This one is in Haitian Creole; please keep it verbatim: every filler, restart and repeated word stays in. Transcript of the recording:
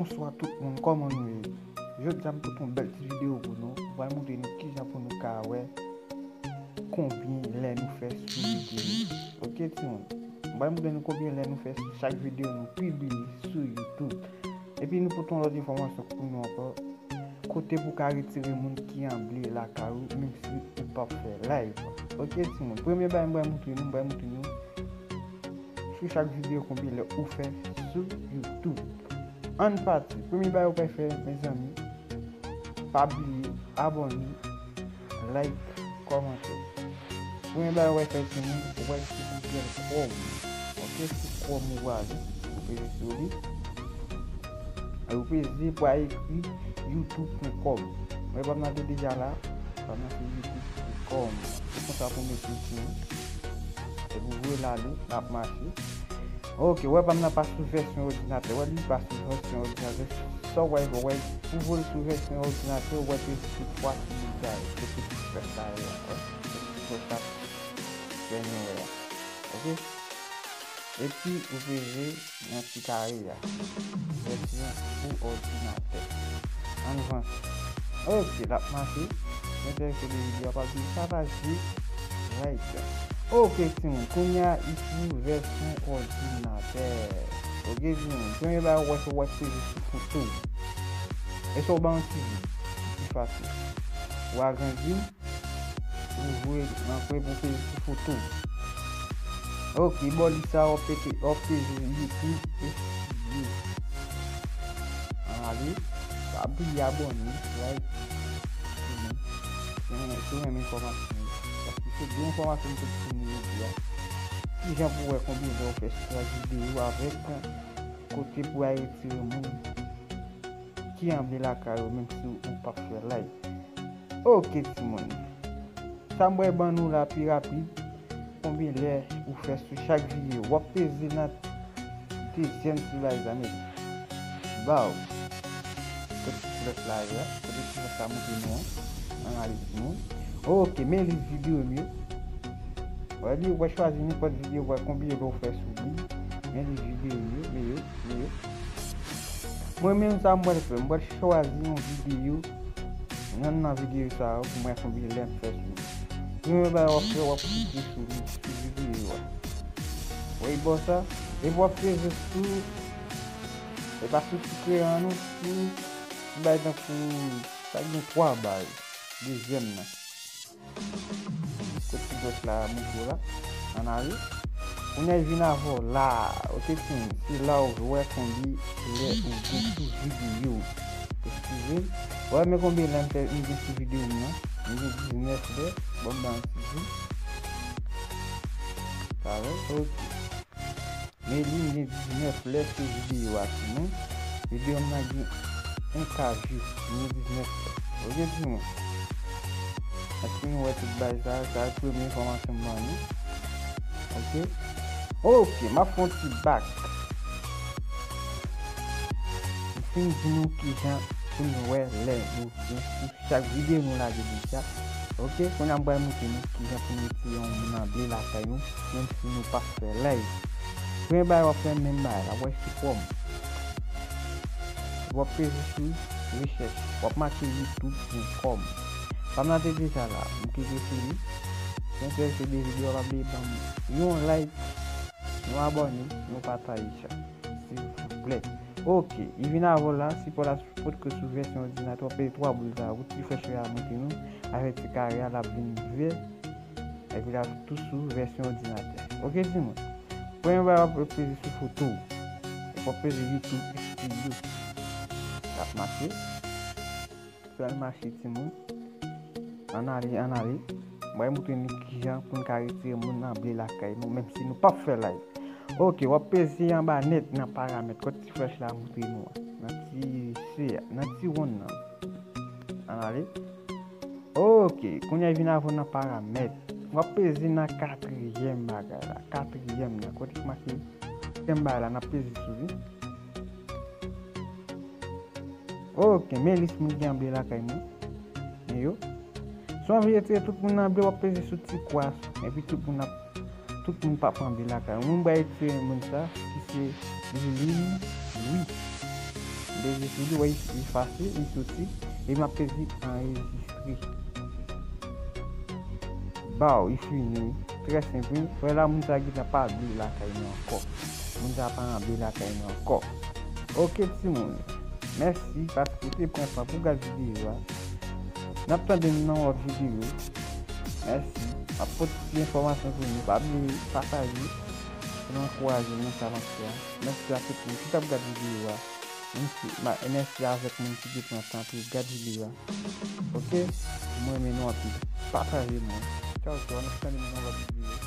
Bonswa tout moun, kòman nou ye? Jodi a m pote yon bèl ti videyo pou nou. M pral montre nou kijan pou nou ka wè konbyen lè nou fè sou videyo. Ok timoun, m pral montre nou konbyen lè nou fè sou chak videyo nou pibliye sou YouTube. Epi nou pote yon lòt enfòmasyon pou nou ankò, kote pou ka retire moun ki anble lakay ou menm si ou p ap fè live. Ok timoun, premye bagay m pral montre nou, m pral montre nou sou chak videyo konbyen lè ou fè sou YouTube. Ann pati. Premye bagay ou pral fè, mezanmi, pa bliye abòne, like, kòmante. Premye bagay ou pral fè, timoun, ou pral sou Google Chrome. Ok, sou Chrome ou prale, ou peze sou li. E ou peze pou al ekri youtube pwen kòm. Mwen pa m nan te deja la, pa m nan se youtube pwen kòm. Se konsa pou mete timoun. Epi ou voye l ale, l ap mache. Ok, ou wè pa m nan pa sou vèsyon òdinatè. Ou wè li pa sou vèsyon òdinatè. Sa w wè, ou wè, pou voye l sou vèsyon òdinatè, ou wè peze sou twa ti bout sa yo. Se ti flèch sa yo, wè. Se ti flèch sa yo, wè. Ok? Epi ou peze nan ti kare a. Vèsyon pou òdinatè. Ann vanse. Ok, l ap mache. Enterese de videyo a, pa bliye pataje, like. Ok timoun, kounye a li sou vèsyon òdinatè. Ok timoun, premye bagay ou wè se ou wè peze sou foto. E sa ou ba yon ti vi. Pi fasil. Ou agrandi. Ou jwe nan kwen pou peze sou foto. Ok, bò li sa w ap peze, w ap peze YouTube Studio. Ann ale, pa bliye abòne, like, amen. Si w renmen enfòmasyon yo, paske se de enfòmasyon m te di nou jodi a. Kijan pou wè konbyen lè w fè sou chak videyo avèk kote pou al retire moun ki anble lakay ou menm si ou p ap fè live. Ok timoun. Sa m pral ban nou la pi rapid, konbyen lè ou fè sou chak videyo. W ap peze nan dezyèm ti bagay la, men. Baw. Kote ti flèch la ye a? Kote ti flèch la montre nou an? Ann ale timoun. Ok, men lis videyo m yo. Wè li, w ap chwazi nenpòt videyo, wè konbyen lè w fè sou li. Men lis videyo m yo, men yo, men yo. Mwen menm sa m pral fè, m pral chwazi yon videyo, yonn nan videyo sa yo pou mwen konbyen lè m fè sou li. Premye bagay w ap fè, w ap klike sou li, sou videyo a. Ou wè bò sa? Epi w ap peze sou, e pa sou ti kreyon an non, sou ti bagay tankou, sa gen twa baz, dezyèm nan. Kot ti flèch la montre w la. Ann ale. Kounye a vin avè w la. Ok timoun, se la ou wè konbyen lè ou gen sou videyo. Eskize m. Ou wè men konbyen lè m fè, m gen sou videyo m nan? M gen diznèf lè. Ban m ba yon ti jou. Parèt, ok. Men li, m gen diznèf lè sou videyo a, timoun. Videyo m nan gen yon ka view, m gen diznèf lè. Ok timoun? Èske nou wè tout bagay sa? Sa se premye enfòmasyon m ban nou. Ok. Ok, m ap fè yon ti back. M fin di nou kijan pou nou wè lè nou gen sou chak videyo nou lage deja. Ok, kounye a m pral montre nou kijan pou nou retire yon moun anble lakay nou, menm si nou p ap fè live. Premye bagay w ap fè menm bagay la, w ap wè sou kòm. W ap peze sou rechèch, w ap mache youtube pwen kòm. Pa m nan te deja la, m klike sou li. Si w enterese de videyo a, pa bliye ban m yon like, yon abòne, yon pataje sa, silvouplè. Ok, li vin avè w la, sipò la sou, potko sou vèsyon òdinatè, w ap peze twa boul sa, ou ti flèch la montre nou, avè ti kare a, l ap vin vè, epi l ap tou sou vèsyon òdinatè. Ok timoun? Premye bagay w ap peze sou foto, epi w ap peze youtube Studio. L ap mache. Pral mache timoun. Ann ale, ann ale. M pral montre nou kijan pou n ka retire moun anble lakay nou, menm si nou p ap fè live. Ok, w ap peze anba nèt nan paramèt. Kot ti flèch la montre nou an? Nan ti se a, nan ti wonn nan. Ann ale. Ok, kounye a vin avè w nan paramèt. W ap peze nan katriyèm bagay la. Katriyèm nan. Kote ki make katriyèm bagay la, n ap peze sou li. Ok, men lis moun ki anble lakay nou. Men yo. Si w anvi retire tout moun anble, w ap peze sou ti kwa, epi tout moun ap, tout moun p ap anble lakay ou. Mwen, m pral retire moun sa, ki se Liline Louis. M peze sou li, wè, li efase, li soti, e m ap peze anrejistre. Baw, li fini, wi. Trè senp, wi. Wè la, moun sa gentan pa abye lakay nou ankò. Moun sa pa abye lakay nou ankò. Oke, timoun. Mèsi paske w te pran tan pou w gad videyo a. N ap tande nou nan lòt videyo. Mèsi. M ap pote ti enfòmasyon pou nou. Pa bliye pataje pou nou ankouraje nou nan sa n ap fè a. Mèsi a tout moun ki t ap gad videyo a. Mèsi, ma- mèsi avèk moun ki te pran tan pou yo gad videyo a. Oke? Mwen renmen nou anpil. Pataje nou. Tchaw, tchaw. N ap tande nou nan lòt videyo.